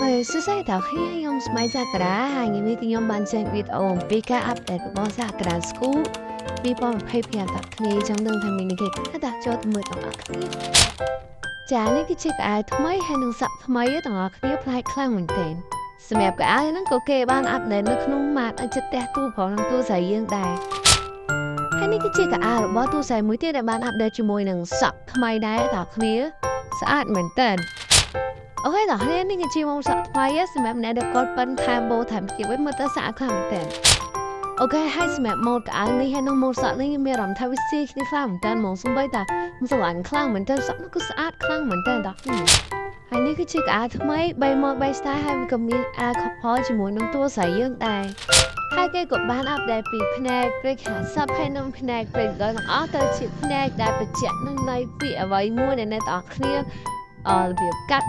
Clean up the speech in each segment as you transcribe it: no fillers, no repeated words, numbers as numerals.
ហើយសួស្តីដល់គ្នាខ្ញុំស្មៃសាក្រាហើយថ្ងៃនេះខ្ញុំបានចេញវីដេអូអំពីការ update របស់សាក្រា School 2025ដល់គ្នាចង់ដឹងថាមានគេខ្លះដាក់ចូលទៅមើលទាំងអស់គ្នាចានេះគឺជាកៅអៅថ្មីហើយនឹងសក់ថ្មីទាំងអស់គ្នាប្លែកខ្លាំងមែនទែនសម្រាប់កៅអៅហ្នឹងក៏គេបាន update នៅក្នុងម៉ាតឲ្យចិត្តផ្ទះទូផងនឹងទូស្រីយើងដែរហើយនេះគឺជាកៅអៅរបស់ទូស្រីមួយទៀតដែលបាន update ជាមួយនឹងសក់ថ្មីដែរដល់គ្នាស្អាតមែនទែន OK ដល់គ្នានេះគឺជាមុំសក់ថ្មីសម្រាប់អ្នកដែលគាត់ប៉ិនថែមបូថែមទៀតវិញមើលទៅស្អាតខ្លាំងមែនទែន OK ហើយសម្រាប់ម៉ូតកៅអៅនេះហើយនឹងម៉ូតសក់នេះមានអារម្មណ៍ថាវាស៊ីគ្នាខ្លាំងមែនទែនហ្មងសំបីតាខ្ញុំស្រឡាញ់ខ្លាំងមែនទែនសក់នោះគឺស្អាតខ្លាំងមែនទែនដល់គ្នាហើយនេះគឺជាកៅអៅថ្មី3ម៉ូត3 style ហើយវាក៏មានអា couple ជាមួយនឹងតួស្រីយើងដែរហើយគេក៏បាន update ពីភ្នែកព្រិច50ហើយនិងភ្នែកព្រិចដល់ទាំងអស់ទៅជាភ្នែកដែលបញ្ជាក់នឹងន័យពីអ្វីមួយដែលអ្នកទាំងអស់គ្នាអរបៀបកាត់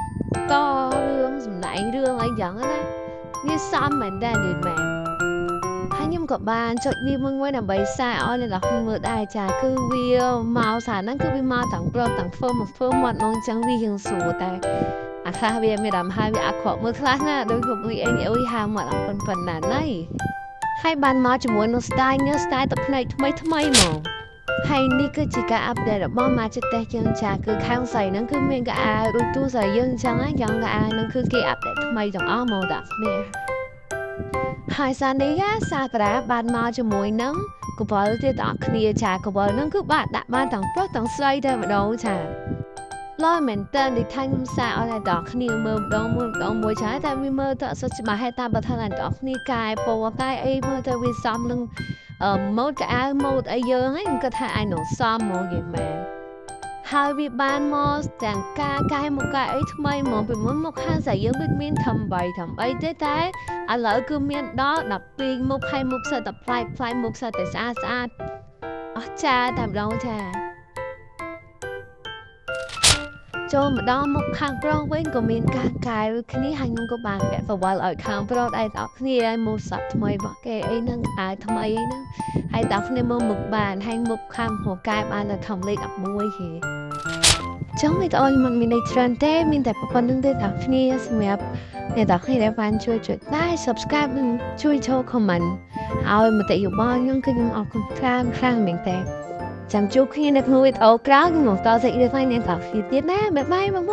តរឿងសម្ដែងរឿងអីចឹងណាវាសមមែនតើនិយាយមែនហើយខ្ញុំក៏បានចុចវាមួយមួយដើម្បីសារឲ្យអ្នកនរគ្នាមើលដែរចាគឺវាមកសារហ្នឹងគឺវាមកទាំងប្រុសទាំងធ្វើមកធ្វើមាត់មកចឹងវារៀងស្រួលតែអាខ្លះវាមានអារម្មណ៍ហើយវាអាក្រក់មើលខ្លះណាដូចពួកអីអុយហាមាត់អប៉ុណ្ណាណៃហើយបានមកជាមួយនឹង style ញើ style ទឹកភ្នែកថ្មីថ្មីមកហើយនេះគឺជាការ update របស់ Magic យើងចាគឺខាងស្រីហ្នឹងគឺមានកៅអៅដូចទូស្រីយើងអញ្ចឹងណាយ៉ាងកៅអៅហ្នឹងគឺគេ update ថ្មីទាំងអស់មកដាក់គ្នាហើយសានេះសាក្រាបានមកជាមួយនឹងកវលទៀតដល់គ្នាចាកវលហ្នឹងគឺបាទដាក់បានទាំងប្រុសទាំងស្រីតែម្ដងចាឡើយមែនតើនេះថាខ្ញុំសារឲ្យតែដល់គ្នាមើលម្ដងមួយម្ដងមួយចាតែវាមើលទៅអត់សូវច្បាស់ហើយតែបើថាដល់គ្នាកែពណ៌កែអីមើលទៅវាសមនឹងម៉ូតកៅអៅម៉ូតអីយើងហ្នឹងគាត់ថាអាចនឹងសមហ្មងយីមែនហើយវាបានមកទាំងការកែមកកែអីថ្មីហ្មងពីមុនមកខាងស្រីយើងដូចមានធំ3ធំអីទេតែឥឡូវគឺមានដល់12មុខហើយមុខសិតតែប្លែកប្លែកមុខសិតតែស្អាតស្អាតអស្ចារ្យតែម្ដងចាចូលមកដល់មុខខាងប្រុសវិញក៏មានការកែគ្នាហើយខ្ញុំក៏បានពាក់ប្រវល់ឲ្យខាងប្រុសដែរដល់គ្នាឲ្យម៉ូតសក់ថ្មីរបស់គេអីហ្នឹងអាវថ្មីអីហ្នឹងហើយដល់គ្នាមើលមុខបានហើយមុខខាងហូកែបានដល់ធំលេខ11គេចឹងវីដេអូខ្ញុំមិនមានន័យច្រើនទេមានតែប៉ុណ្្នឹងទេដល់គ្នាសម្រាប់អ្នកទាំងគ្នាដែលបានជួយចុច like subscribe និងជួយចូល comment ឲ្យមតិយោបល់ខ្ញុំគឺខ្ញុំអរគុណខ្លាំងខ្លាំងមែនតើចាំជួបគ្នានៅក្នុងវីដេអូក្រោយខ្ញុំបន្តសេចក្តីថ្លៃអ្នកទាំងគ្នាទៀតណាbye bye បងប្អូន។